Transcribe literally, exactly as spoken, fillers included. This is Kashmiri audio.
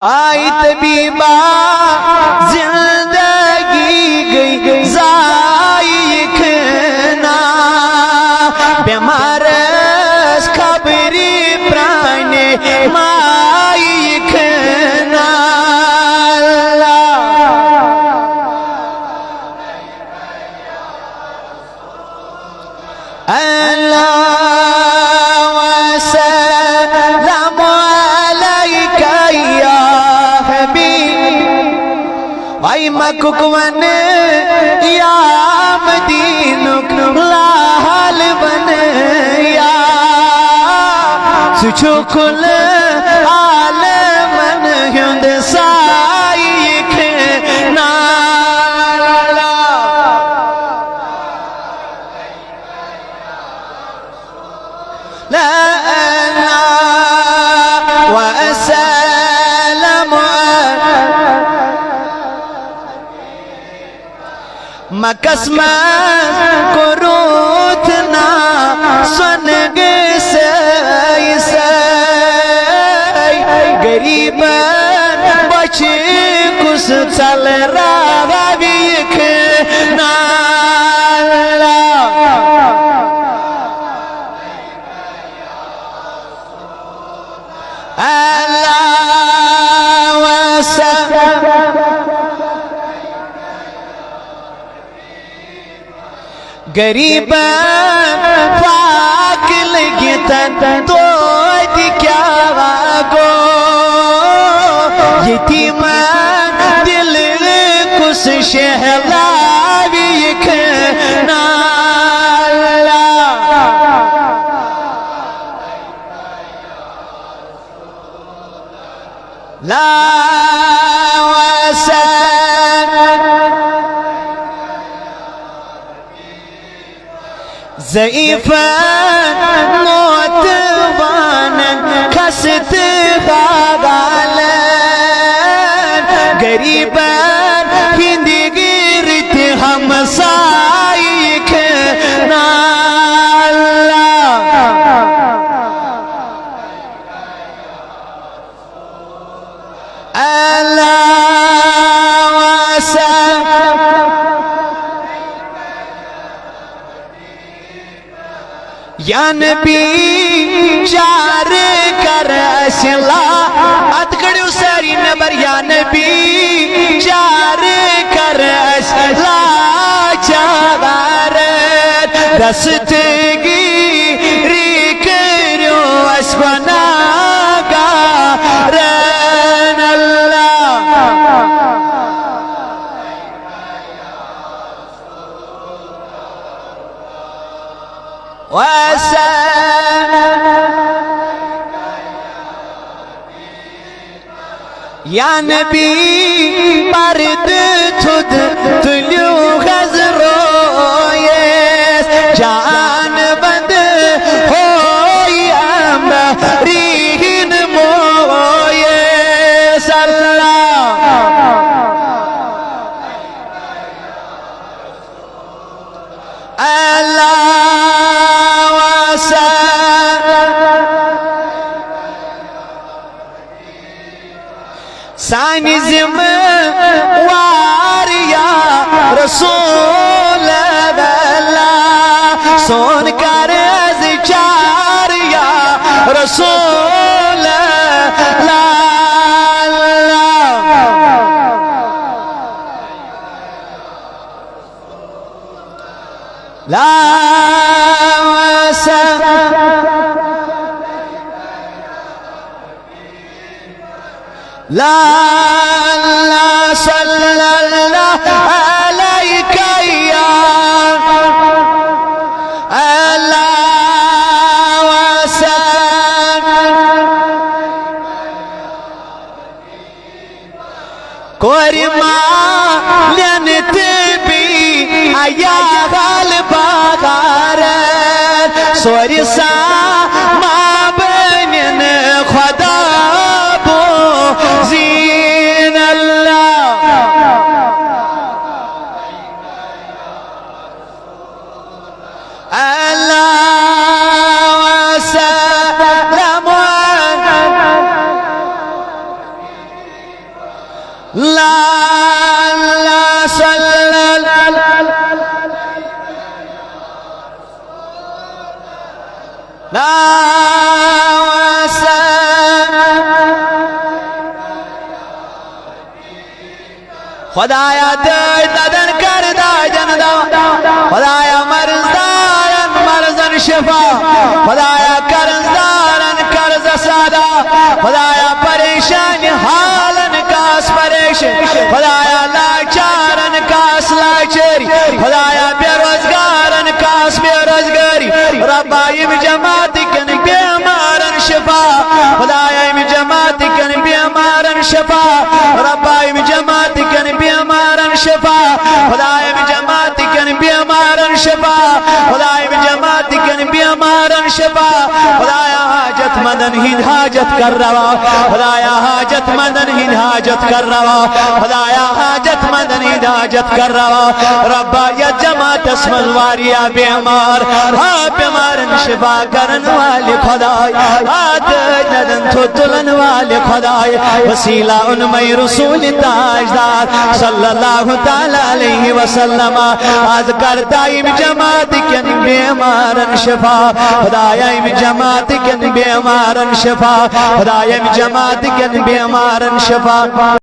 آے طبیبہ، زندگی گٔے ضایع کھنا، بٮ۪مارس خبرِ پرٛانہِ مایہِ کھنا۔ اللہ۔ اللہ وسلام علیک یا حبیب۔ وای مکُک ون یا مدینُک لال ون یا، سُہ چھُ کُل عالمن ہُنٛد سایہِ کھنا۔ لا اله وسلم۔ مکس منٛز کوٚروتھ نا سۄنہٕ گٔسۍ سٲے۔ غریبن بچہِ کُس ژلراوِ کھنا۔ اللہ وسلم۔ غریبن فاقہٕ لٔگِتھ توتہِ کیٛاہ گوٚو؟ یتیمن دل کُس شہلاوِ کھنا۔ اللہ۔ لا وسلم۔ ضعیفن موت وانن خستہٕ حوالن، غریبن ہٕنٛدۍ غیرت ہمسایہِ کھنا۔ اللہ۔ اللہ وسلم۔ یا نبی چار کر اسہِ لا، اتھ کڑیو ساری نبر۔ یا نبی چار کر اسہِ لاچار، دستگیری کٔرِو اسہِ گناہگارن۔ اللہ وسلم۔ یا نبی پردٕ تھوٚد تُلِو حض رویس، جان بند ہوئی امبریہن مویس۔ اللہ۔ اللہ وسلم۔ سانہِ ذمہٕ وار یا رسول اللہ، سون قرض چار یا رسول اللہ۔ لا وسلم۔ لا، لا، صلی اللہ علیک یا اللہ وسلم۔ کورِ مالٮ۪ن تہٕ بیٚیہِ عیال بہارن، سورِ سامان بنٮ۪ن خدا بوزین۔ اللہ۔ اللہ وسلم۔ لا، لا، صلی اللہ، لا، وسلم۔ خدایا، دٲدۍ دَدَن کر دادٮ۪ن دوا۔ خدایا، مرضدارن مرضن شفا۔ خدایا، قرضدارن قرض ادا۔ خدایا، پریشان حالن کاس پریشان۔ خدایا، لاچارن کاس لاچاری۔ خدایا، بے روزگارن کاس بے روزگاری۔ ربا، یِم جماعت کٮ۪ن بیمارن شفا۔ خدایا، یِم جماعت کٮ۪ن بیمارن شفا۔ ربا، یِم جماعت کٮ۪ن بیمارن شفا۔ خدایا، یِم جماعت کٮ۪ن بیمارن شفا۔ خدایا، یِم جماعت کٮ۪ن بیمارن شفا۔ خدایا، حاجت مندن ہند حاجت کر روا۔ خدایا، حاجت مندن ہند حاجت کر روا۔ خدایا، حاجت مندن ہند حاجت کر روا۔ ربا، یتھ جماعتس منٛز واریاہ بیمار، ہا، بیمارن شفا کرن والے خدایا، ہا، دٲدۍ دَدَن تھوٚد تُلن والے خدایا، وسیلہ اوٚنمَے رسول تاجدار صلی اللہ تعالی علیہ وسلم۔ از کر دایِم جماعت کٮ۪ن بیمارن شفا۔ خدایا، یِم جماعت کٮ۪ن بیمارن شفا۔ خدایا، یِم جماعت کٮ۪ن بیمارن شفا۔